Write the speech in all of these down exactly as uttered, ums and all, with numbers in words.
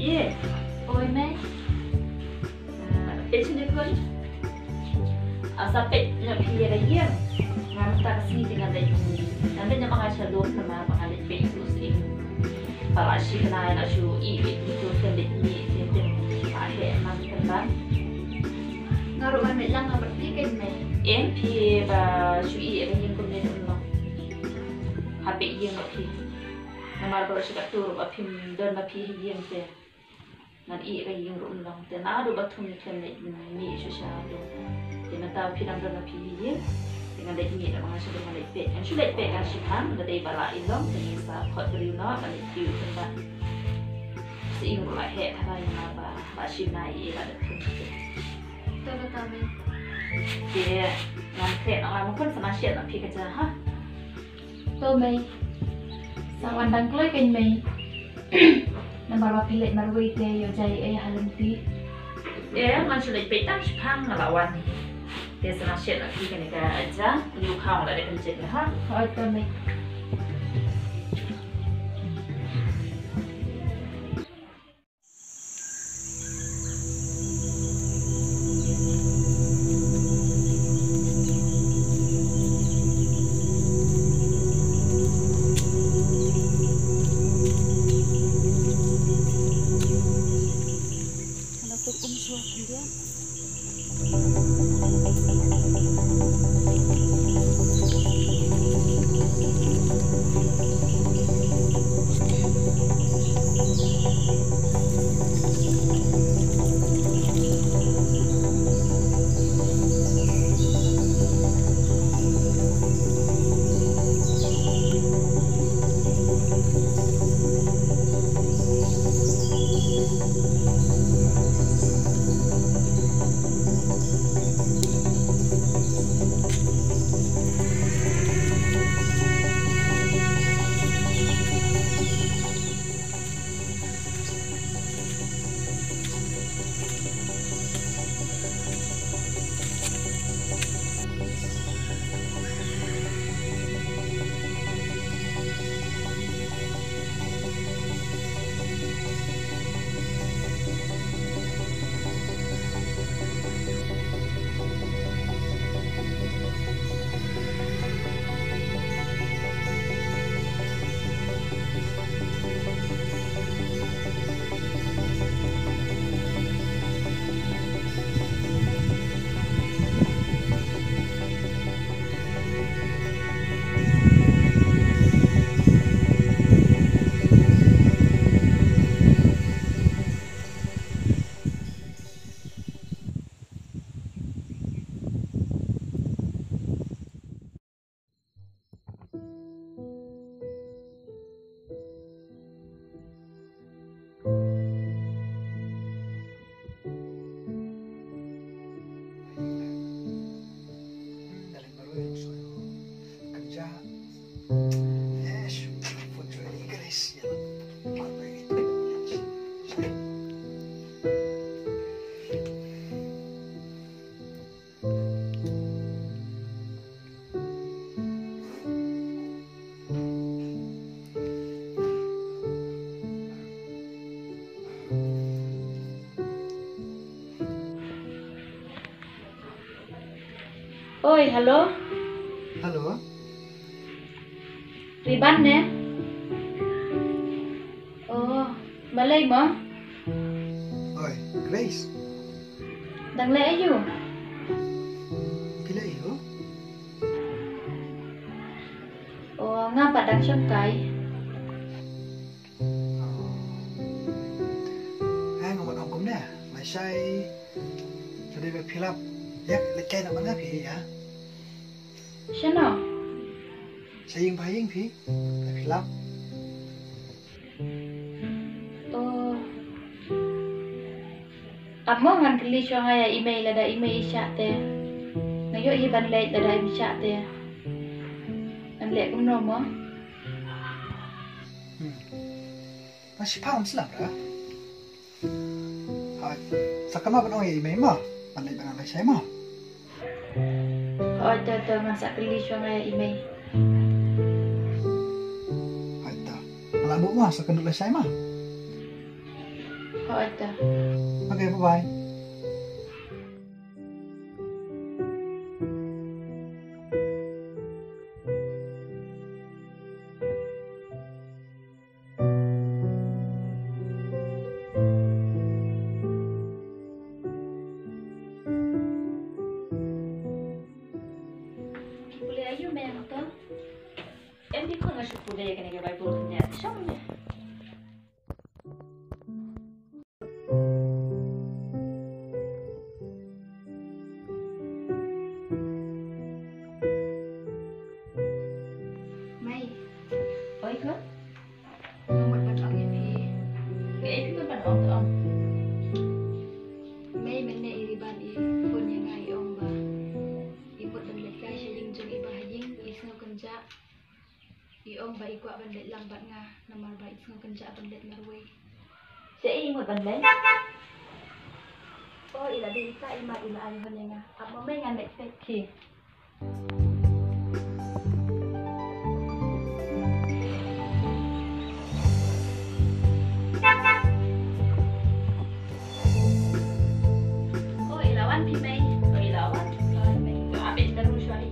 Oi mei. Peit shane khun. Sa peit noh phi ïa ka ïing. Nga mynta ka sngi te ngan leit, ngan leit namar nga sha lum namar ba nga leit peit u sying ba la shi khynnah, la shu ih ïa uto, te leit mih te, te la heh man kynban. Nga ruh ngan leit lang, nga bad phi kein mei. Em, phi ba shu ih ïa ka ïing kumne te ym long. Ha peit ïing noh phi. Namar ba ruh shi katto ruh ba phim don ma phi ha ïing te ngan ih ïa ka ïing ruh ym long. Te naduh ba thung ngi khlem leit mih shuh sha lum. Te mynta phi dang don ma phi ha ïing. Te ngan leit mih, ngan shu leit peit, ngan shu leit peit, ngan shipang, lada dei ba la i long te ngin sa khot briew noh ban leit kiew kynbat. Sa ïing ruh la heh tharai, namar ba la shim na i la da thung te. To kata mei. Te ngan khreh noh la, ma khun, sa nang shet noh phi ka ja ha. To mei. Sa wan dang kloi kein mei. Namar ba phi leit marwei te ïoh jai ei ha lynti. Te ngan shu leit peit tang shipang nga la wan. Te sa nang shet noh phi kane ka ja, u khaw la dei pynjit ha. Hooid to mei. Oi, hello. Hello. Riban ne? Oh, balei mo? Oi, Grace. Dang leh aïu? Phi leh aïu? Oh, nga pat dang shong kai. Oh. Hang, nga mut ong kumne. Lashai, lada dei ba phi lap, ïa, leit kai noh bad nga phi, ïa. Shano? Sha ïing ba ha ïing phi, lada phi lap. Oh. Amo ngan kylli shuwa nga ïa i mei lada i mei i shah te. Nga ïoh hi ban leit lada i mei i shah te. Ngan leh kumno mo? Hmm. Ba shipang sla bra. Ha, sa kynmaw ban ong ïa i mei mo. Ban leit ban ngan leit shai mo. Hooid, to, to, ngan sa kylli shuwa nga ïa i mei. Hooid, to. Nga la buh mo, sa kynduh lashai mo. Oi ta. Okay, bye bye. Ki pule aïu me ïa nga to? Em, dei khun nga shu pule ïa kane ka Baibl khyndiat. Shong ne. Mei. Oi khun. Nga mut ban ong ïa phi. Kaei phi mut ban ong to ong. Mei, mynne i Riban i phone ïa nga, i ong ba i mut ban leit kai sha ïing jong i Bah Haïing, i sngewkynjah. I ong ba i kwah ban leit lang bad nga namar ba i sngewkynjah ban leit marwei. Shaei i mut ban leit? Oh, i la dei ita i mat, i la ai hon ïa nga. Ap ma mei, ngan leit peit. Okay. Oh, i la wan phi mei. Oh, i la wan. I la wan mei. To, ap ïa ka room shuwa hi.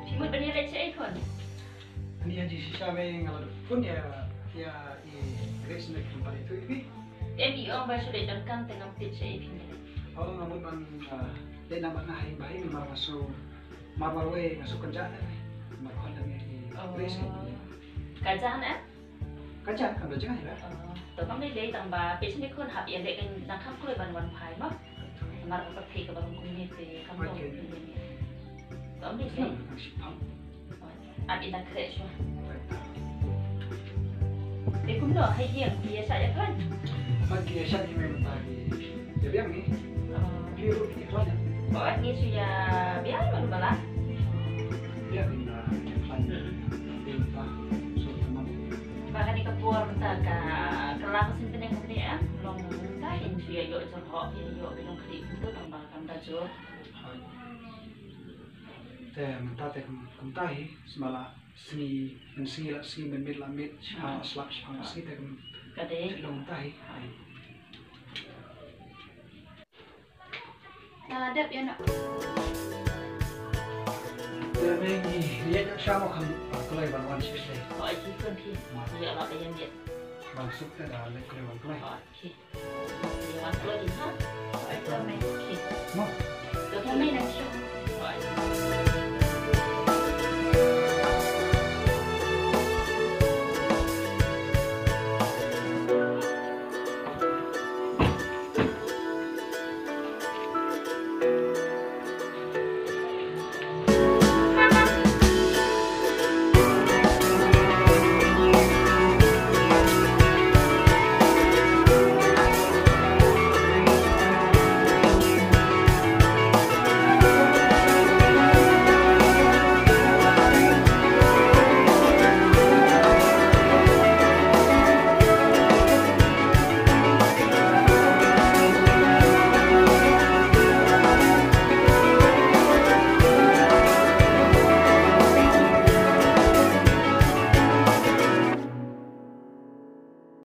Phi mut ban ïaleit shaei khun? Ani ha jingshisha mei, nga la phone ïa, ïa i Grace, ne kim pat ïathuh ïa phi. Em, i ong ba shu leit donkam te ngam tip shaei phi mut. Oh, nga mut ban, ah, leit lang bad nga ha ïing Bah Haïing namar nga shu mar marwei, nga shu kynjah ne. Mar khot lem ïa i Grace. Ka jan em? Ka jan, kam da jngai la. Oh, to kam lei lei, tang ba phi shane khun, hap ïaleh, kan nang kham kloi ban wan phai mo. Namar ka pyrthei kaba rung kumne te kam long. To kam lei lei. Ap ïa nga khreh shuwa. Te kumno ha ïing, ki ïa shah ïa khlaiñ? Hooid, ki ïa shah ïa mei mynta, ki ïa biang hi. Ki ruh ki khlaiñ. Hooid, ngi shu ïa biang mynta la. Biang mynta ïa khlaiñ. Te mynta shu tymmen. Ba kane ka por mynta ka, ka la ka sien bneng bneng, em, long mynta in shu ïa ïoh jyrhoh, ïa ïoh ba long khlieh mynta tang ba kam da jur. Hooid. Te mynta te kum, kumta hi, sma la sngi, mynsngi la sngi, mynmiet la miet, shipang la slap, shipang la sngi, te kum ka dei. Te long kumta hi. Na dep ïa na. Te mei ngi ïa ïa sha mo kham ba kloi ban wan shi te. Hooid, ki khun ki. Ïa la ïa miet. Ban suk te da leit kloi ban kloi. Hooid, ki. Ïa wan kloi ki ha. Hooid, to mei ki. Mo. To mei na shu.